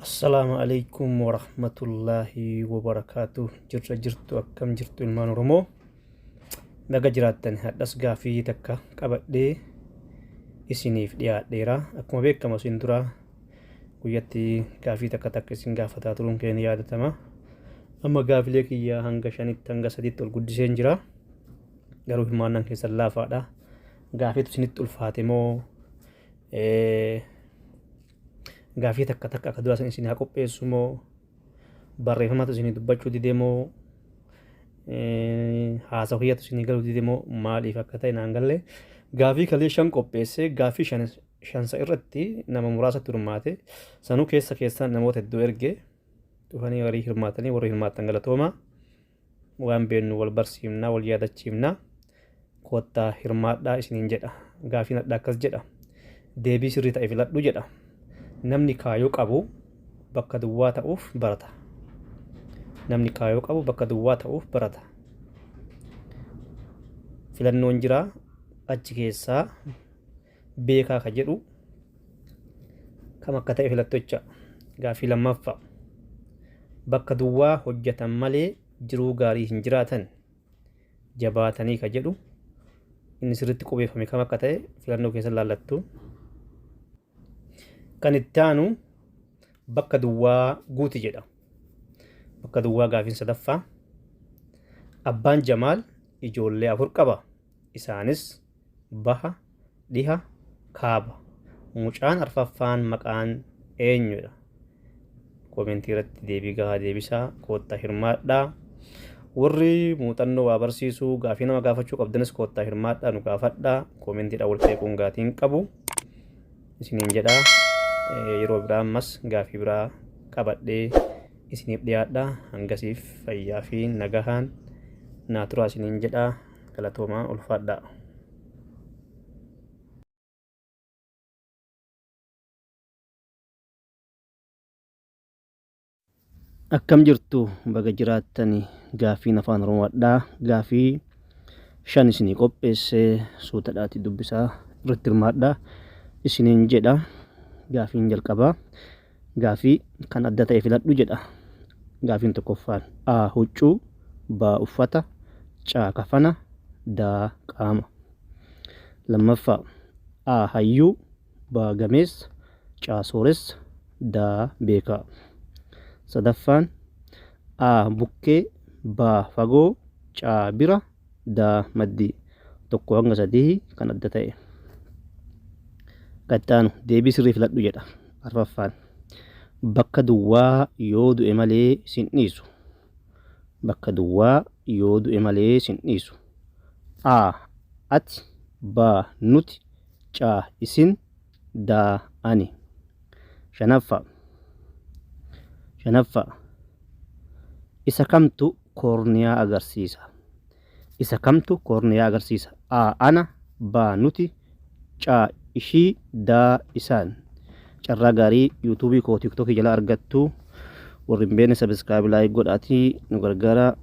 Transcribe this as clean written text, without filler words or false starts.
Assalaamu alaikum warahmatullaahi wabarakaatu. Jirra jirtu, akkam jirtu ilmaan Oromoo? Baga jiraattan. Hadhas gaafii takka qabadhee isiniif dhiyaadheera. Akkuma beekamu isin dura guyyatti gaafii takka takka isin gaafataa turuun keenya yaadatama. Amma gaafilee kiyya hanga shanitti, hanga sadiitti ol guddiseen jira. Garuu hirmaannaan keessan laafaadha. Gaafiitu isinitti ulfaate moo, gaafii takka takka akka duraa san isin haa qopheessu moo, barreeffamatu isinii dubbachuu dide moo, haasawa kiyyatu isinii galuu dide moo, maaliif akka ta'e naan galle. Gaafii kalee shan qopheessee, gaafii shan shansa irratti nama muraasatti hirmaate. Sanuu keessa keessa namoota hedduu erge, dhufanii warri hirmaatanii, warri hirmaatan galatooma. Waan beennu wal barsiifna, wal yaadachiifna, koottaa hirmaadhaa isiniin jedha. Gaafiin hadha akkas jedha: deebii sirrii ta'e filadhu jedha. Namni kaayoo qabu bakka duwwaa ta'uuf barata. Namni kaayoo qabu bakka duwwaa ta'uuf barata. Filannoon jira, achi keessaa beekaa ka jedhu kam akka ta'e filattu jecha. Gaafii lammaffaa: bakka duwwaa hojjetan malee jiruu gaarii hin jiraatan. Jabaatanii ka jedhu inni sirriitti qubeeffame kam akka ta'e filannoo keessa laallattu. Kan itti aanu bakka duwwaa guuti jedha. Bakka duwwaa gaafiin sadaffaa: Abbaan Jamaal ijoollee afur qaba. Isaanis baha, dhiha, kaaba. Mucaan arfaffaan maqaan eenyudha? Koomentii irratti deebii gahaa deebisaa, koottaa hirmaadhaa. Warri muuxannoo waa barsiisuu, gaafii nama gaafachuu qabdanis koottaa hirmaadhaa, nu gaafadhaa. Koomentiidhaan wal qeequun gaatii hin qabu isiniin jedha. Yeroo biraa ammas gaafii biraa qabadhee isiniif dhiyaadha. Hangasiif fayyaa fi nagahaan naa turaa isiniin jedha. Galatoomaa, ulfaadhaa. Akkam jirtu, baga jiraattani. Gaaffiin afaan Oromoodhaa gaafii shan isinii qopheesse, suutadhaati dubbisaa irratti hirmaadhaa isiniin jedha. Gaafiin jalqabaa gaafii kan adda ta'e filadhu jedha. Gaafiin tokkoffaan: A huccuu, B uffata, C kafana, D qaama. Lammaffaa: A hayyuu, B gameessa, C sooressa, D beekaa. Sadaffaan: A bukkee, B fagoo, C bira, D maddii. Tokko hanga sadii kan adda ta'e. Qaxxaanu deebii sirrii filadhu jedha. Arfaffaan: bakka duwwaa yoo du'e malee sin dhiisu. Bakka duwwaa yoo du'e malee sin dhiisu. A ati, B nuti, C isin, D ani. Shanaffaa: isa kamtu koorniyaa agarsiisa? Isa kamtu koorniyaa agarsiisa? A ana, B nuti, C ishii, D isaan. Carraa gaarii. Yuutuubii koo Tiiktookii jala argattu. Warri hin beekne subscribe, like godhaatii nu gargaara.